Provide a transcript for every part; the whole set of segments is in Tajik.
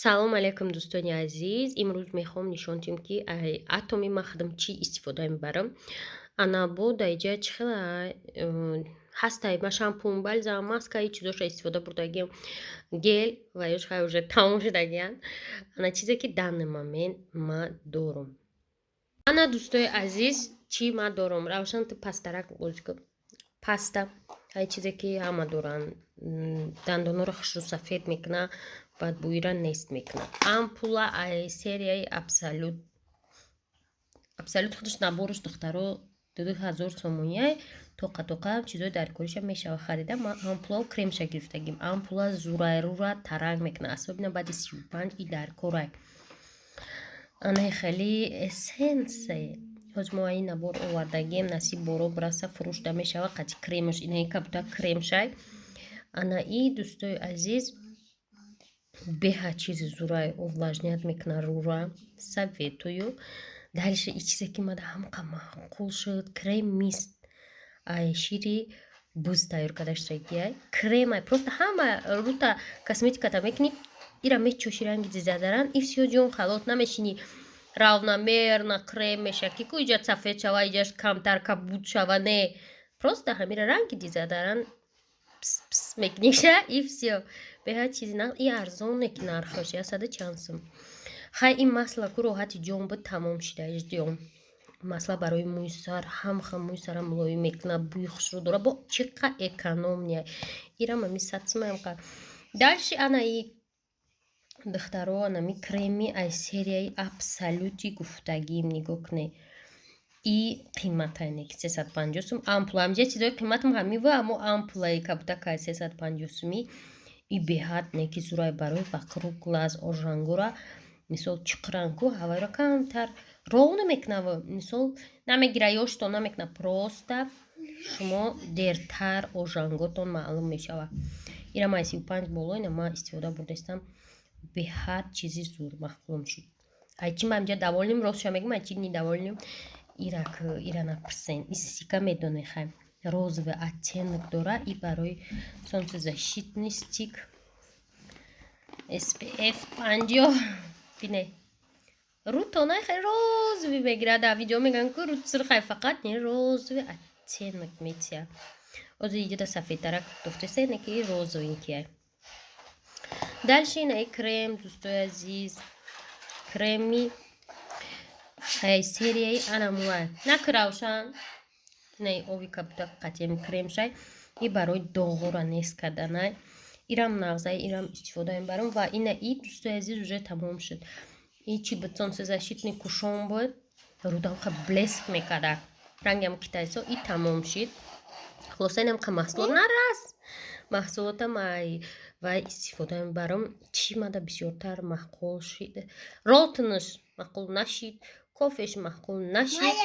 Салом алейкум, дӯстони азиз. Имрӯз мехоҳам нишон диҳем, ки Атоми ман худам чӣ истифода мебарам. Ана бо даиҷа чӣ хела ҳастай. Ма шампун, бальзам, маска, и чизоша истифода бурдагиам, гель ва ёш хай уже тамом шудагианд. Ана чизе, ки данный момент ма дорум. Ана, дӯстои азиз, чӣ ма дорум? Равшан, ту пастарак бозӣ кун. Паста ай чизе, ки ҳама доранд, дандонҳоро хушрӯ сафед мекунад, бадбӯиро нест мекунад. Ампула ай серияи Абсолют. Абсолют худаш набораш, духтаро, 2000 сомониай. Тоқа тоқа чизои даркориша мешава харида. Ман ампулау кремша гирифтагим. Ампула зурайрура таранг мекунад, особенно баъди 35 и даркорай. Анаи хеле эссенсе ҳоз мо ин набор овардагием, насиб боро бираса, фурӯшда мешава қати кремаш. Инаи кабута кремшай. Ана и, дӯстои азиз, беҳад чизи зурай, увлажнять мекунад рура, советую. Дальше и чизе, ки мада ҳамқа маъқул шуд, крем мист, ай шири буз тайёр карда шудагиай. Кремай, просто ҳама рута косметиката мекунӣ, ира мечоши, ранги дизадаран, и всё, ҷон, халос. Намешини, равномерно крем меша, ки ку иҷа сафед шава, иҷаш камтар кабуд шава. Не, просто ҳамира ранги дизадаран пс пс мекуниша, и всё. Беҳад чизи на и арзоне, ки нархаш яксаду чанд сум. Хай, ин масла ку роҳати ҷон буд, тамом шида. Ждём. Масла барои мӯи сар, ҳамха мӯи сара мулоим мекунад, бӯи хушрӯ дорад, бо чӣ қа экономия. Ирам ами 100 сумаям қа. Дальше ана и, духтаро, анами креми аз серияи Абсолюти гуфтагим, нигоҳ кунед, и қиматайне, ки 350 сум ампула. Ҳамҷа чизои қиматам ҳамива, аммо ампулаи кабутака 350 сумӣ. И беҳад неки зурай барои вокруг глаз ожангора, мисол, чиқранку ҳавайро камтар ровно мекунав, мисол, намегира, ёшто намекуна, просто шумо дертар ожанготон маълум мешавад. Ира ман 35 боло ина ман истифода бурдаистам, беҳад чизи зур, маъқулм шуд. Ай чи ман инҷа довольным, ростша мегӯм, ай чи недовольным, ирак ира напурсен, истика медоне. Хай, розовый оттенок дора и барои солнцезащитный стик SPF 50. Бине, рӯтона хеле розовый мегирад. Дар видео мегӯянд, ку рӯт сурхай, фақат не, розовый оттенок метия. Озо иҷода сафедтарак дофтеса, ине ки розовенький. Дальше инаи крем, дӯстои азиз, креми серияи анамуа накравшан, инаи ови кабута қатиами кремшай и барои доғора нест карданай. Ирам нағзай, ирам истифода мебарам. Ва ина и, дӯстои азиз, уже тамом шуд. И чи буд? Солнцезащитный кушон буд, рудамха блеск мекарда, рангам китайсо. И тамом шид. Хулоса, инам қа маҳсулот нарас, маҳсулотам ай ва истифода мебарам. Чӣ мада бисёртар маъқул шид? Ролтонаш маъқул нашид, кофеш маъқул нашид.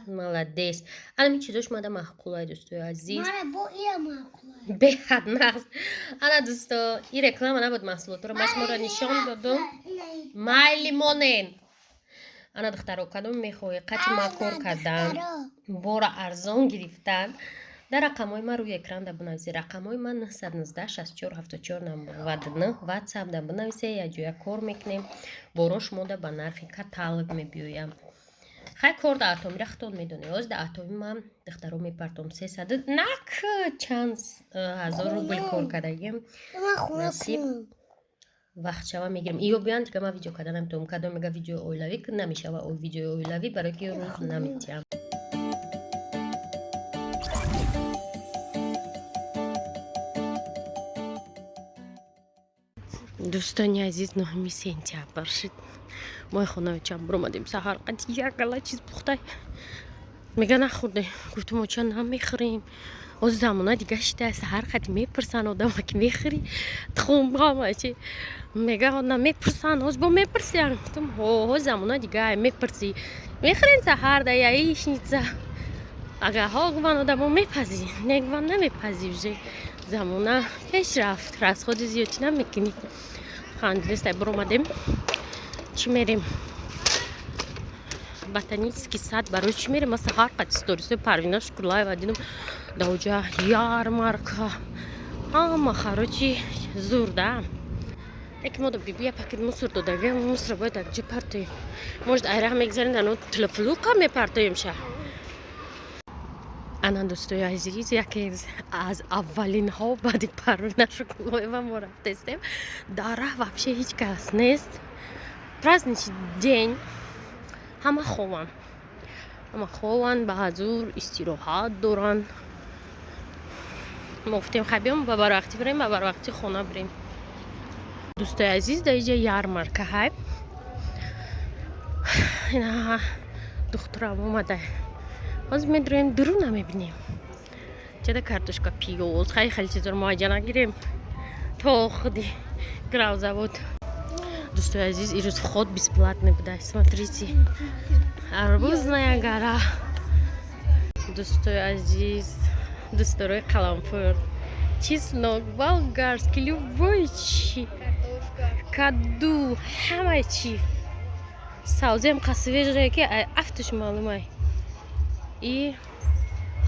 Молодец. Анами чизош мада маъқулай, дӯстои азиз, беҳад нағз. Ана, дӯсто, и реклама набуд, маҳсулотро ма шуморо нишон додум. Майли, монен. Ана, духтаро, кадом мехоҳӣ қати ма кор кардан, бора арзон гирифтан, дар рақамҳои ман рӯи экран да бинависед. Рақамҳои ман 919 64 74 99, Ватсап да бинависед, якҷоя кор мекунем, боро шумо да ба нархи каталог мебиёям. Хай, кор да Атомира худтон медонед. Ҳозир да Атоми ман, духтаро, мепартом сесаду нак чанд ҳазор рубл кор кардагим. Насиб вақт шава, мегирем. Иё биён, дига ман видео карда наметавонам. Кадом мега видеои оилавӣ намешава, видеои оилавӣ, барои ки рӯз наметиҳам. Дӯстони азиз, 9 сентябр шид. Мои хонаи чам биромадем, саҳар қад як гала чиз пухтай. Мега нахӯрде. Гуфтум, оча, намехӯрем. Ҳозир замона дига шида, саҳар қад мепурсанд одама, ки мехӯрӣ тухм чи. Мега намепурсанд, ҳозир бо мепурсиям. Гуфтум, ҳозир замона дига, мепурсӣ, мехӯрем саҳар да яичница. Агар ҳо гуван, одамо мепазӣ, не гуван, намепазӣ. Уже замона пеш рафт, расходи зиёдчӣ намекунӣ. Хандилистай, биромадем. Чӣ мерем? Ботанический сад. Барои чӣ мерем? Ма саҳар қад сторисои Парвина Шукурлаева дидам, даоҷа ярмарка, ҳама харочи зур да. Яке мо да биби я пакет мусор додага, мусора бояд дар ҷо партоем. Может, айраҳ мегзарем, дар но тилфлуқа мепартоем ша. Ана, дӯстои азиз, яке аз аввалинҳо баъди Парвина Шукуллоева мо рафтестем. Дар раҳ вообще ҳеҷ кас нест, праздничный день, ҳама хованд, ҳама хованд, ба ҳазур истироҳат доранд. Мо гуфтем, хай биём, ба барвақти бирем, ба барвақти хона бирем. Дӯстои азиз, дар иҷа ярмарка ҳай. Ина духтурам омада, ҳозир медроем, дуруна мебинем. Чада картошка, пиёз, хай, хеле чизоро мо айҷа нагирем, то худи гравзавод. Дӯстои азиз, ирӯз вход бесплатный буда. Смотрите, арбузная гора. Дӯстои азиз, дӯстдорои қаламфур, чеснок болгарский, любой чи, каду, ҳамаи чи, савзиам свежая, ки афташ маълумай. И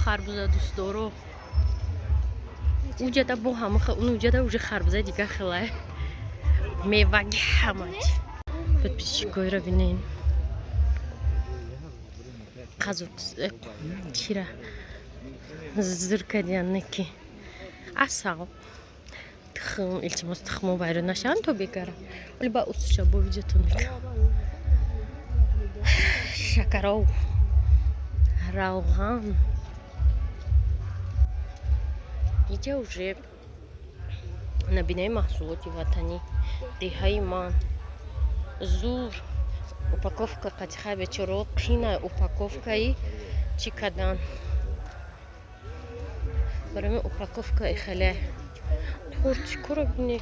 харбуза, дӯстдоро, уҷада бо ҳама, уҷада уже харбузаи дига хелай, меваги, ҳама чи. Подписчикоиро бинен, қазу чира зур кардиан ки асал, тухм. Илтимос, тухмо вайрон нашаванд то бегара. Оли ба усуша бо видеотон мекунам. Шакаров, равған. Иҷа уже набинаи маҳсулоти ватанӣ, деҳаи ман. Зур упаковка қатиха, бечоро қина упаковкаи чӣ кадан. Барои упаковка хеле тортикоро бине.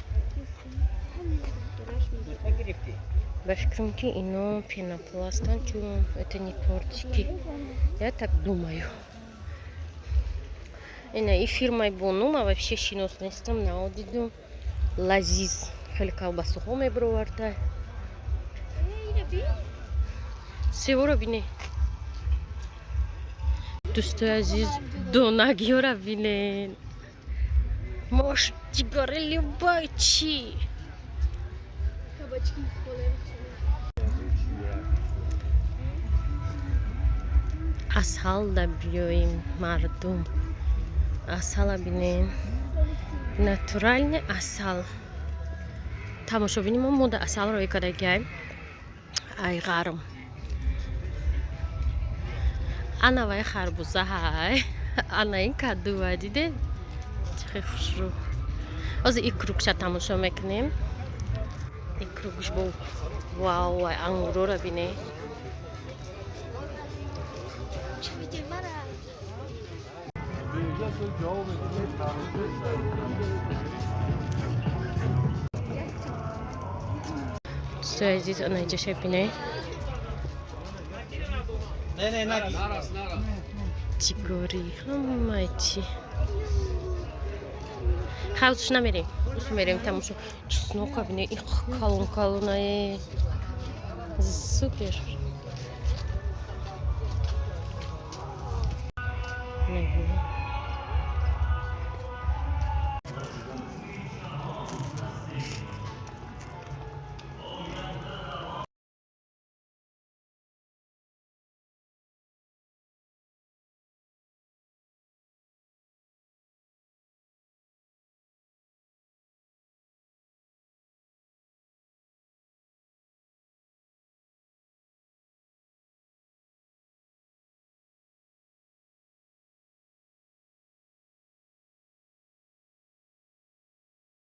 Ба фикрам, ки ино пенопластан, чун это не тортики, я так думаю. Ина и фирмаи бонума вообще шинос нестам, наодидум. Лазиз хеле колбасуҳо мебироварда. Севоро бине, дӯстои азиз, донагиёра бинен, мош, ҷигари, любой чӣ. Кабачки. Асал да биёем, мардум, асала бинен, натуральный асал. Тамошобини мо мода асалро икадагиай ай ғарм. Ана вай харбуза ҳай, ана ин кадува, дидем, чӣ хел хушрӯ. Ҳозир и кругша тамошо мекунем, и кругш бо вау, вай ангурора бине. Дӯстои азиз, ана иҷаша бине, ҷигори, ҳамаи чи. Хавзш намерем, ус мерем тамошо. Чеснока бине, и калон калонае, супер.